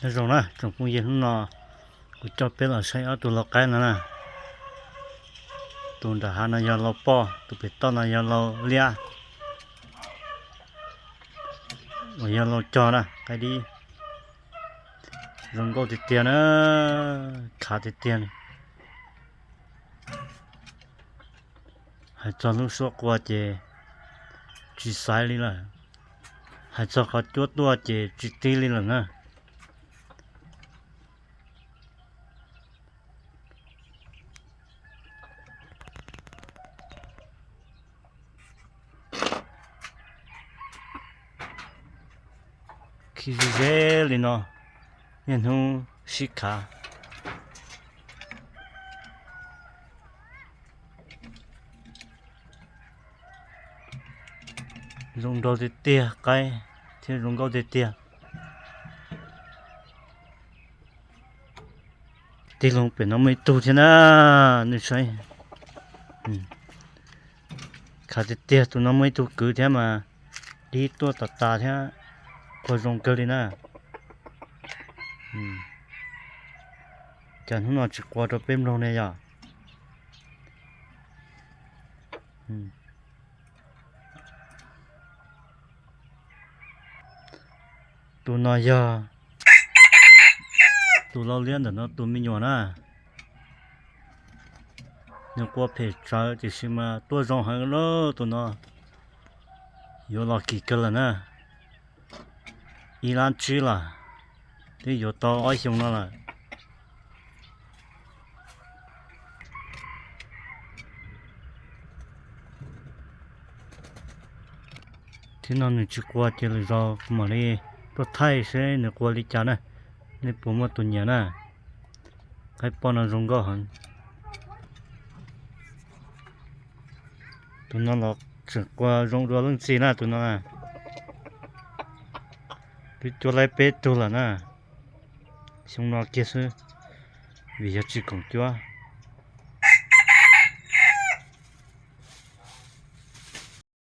Nyob zoo na tsoom phooj ywg, hnub no kuv coj peb los saib ob tug lau qaib no na. Tus nram hav no yog lau poj, tus pem toj no yog lau liab, uas yog lau cog na, qaib dib. Zoo nkauj tiag tiag na, khav tiag tiag. Hais txog lub suab qua ces tsis xaiv li lawm, hais txog qhov cuab tuaj ces tsis tib li lawm na. Khi ze ze li no, niaj hnub sib khav. Zoo nraug tiag tiag qaib, thiab zoo nkauj tiag tiag. Tig loo pem no muaj ib tug thiab na, nej saib. Khav tiag tiag, tus no muaj ib tug kwv thiab mas dib tuaj tas tas thiab, qua zoo kawg li na. Cas hnub no tsis qua rau peb mloog ne yom? Tus no yog tus lau liab ntawm no tus me nyuam na. Nws qua phem tsawv tiam sis mas tuaj zoo heev lawm tus no. Yuav los kim kawg lawm na. Ib lab tsib lawm, twb yuav tau ob xyoo no lawm. Thiab no nws tsis qua ces lwm zaus kuv mam li tuaj thaij seb nws qua li cas na, nej puas muaj tus nyiam na. Qaib poj no zoo nkauj heev. Tus no los tseem qua zoo dua leej txiv na, tus no na. Twb cuab laib peb tug lawm na, xyoo no kiag xwb, vim yog tsis koom cuab.